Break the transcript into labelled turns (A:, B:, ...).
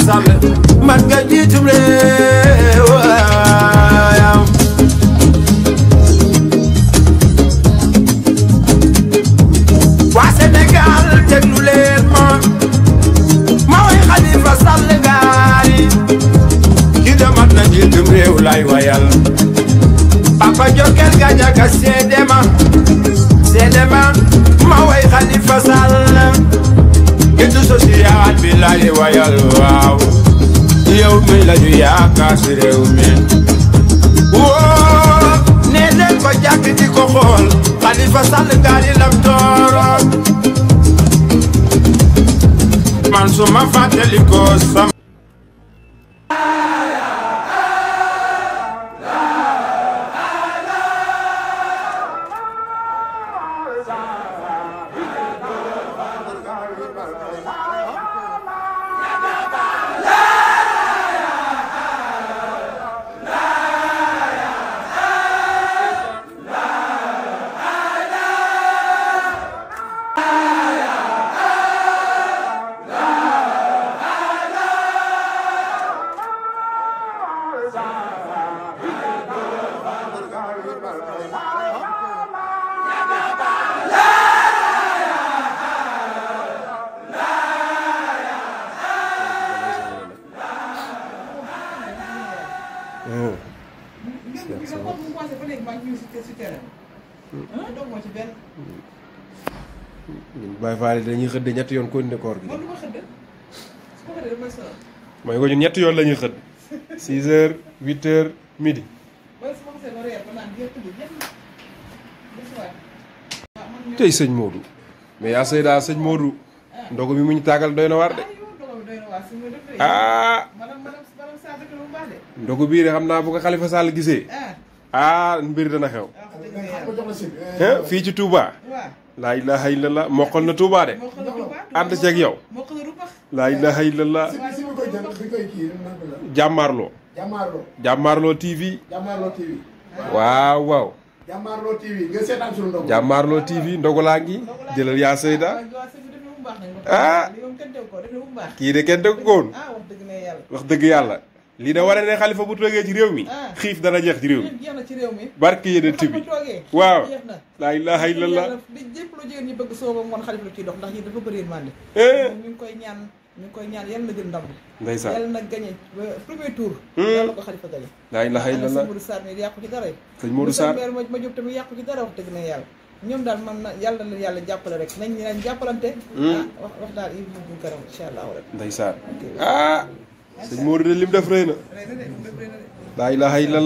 A: Sall man nga jiitum réew waa Sénégal déglu leen ma way Khalifa Sall gaari ki demat na jiitum réew lay wayal Papa Jokel Gadiaga seedema ma way Khalifa Sall Itu social bi lay wayal waaw yow mi la ñu yaakaar si réew mi woo nee leen ko jàkk di ko xool Khalifa Sall gaari lam tooro man su ma fàttali ko sam Baye Fall dañuy xëdd ñetti yoon continuer koor gi. mooy ko ñun ñetti yoon la ñuy xëdd 6 heures 8 heures midi. tey sëñ Modou mais yaa Seyda sëñ Modou ndogu mi mu ñu tàggal doy na waar de ah ndogu bii de xam naa bu ko Khalifa Sall gisee ah mbir dana xew fii ci Touba laa ilaha illallah mokkal na Touba de ànd ceeg yow laa ilaha illallah jàmmaarloo jàmmaarloo TV waaw waaw jàmmaarloo TV ndogu laa ngi jëlal yaa Seyda ah kii de kenn dëgg koon wax dëgg yàlla lii de war ne Khalifa bu toogee ci réew mi xiif dana jeex ci réew mi barke yéen tibi waaw laa ilaha illallah
B: lépp lu jigéen ñi bëgg sooba moon Khalifa lu ciy dox ndax ñi dafa bëri mande ñu ngi koy ñaan yàlla na jël ndam
A: ndeysaan
B: yàlla na gagné premier tour yàlla ko Khalifa gagné
A: laa ilaha illallah
B: sëñ Modou Sarr mi yàqu ci dara
A: sëñ Modou Sarr
B: ma jóg tamit yàqu ci dara wax dëgg na yàlla ñoom daal man na yàlla na yàlla jàppale rek nañ jàppalante wax daal yi bu karam incha allah rek
A: ndeysaan ah sëñ Modou de lim def rëy na laa ilaha illallah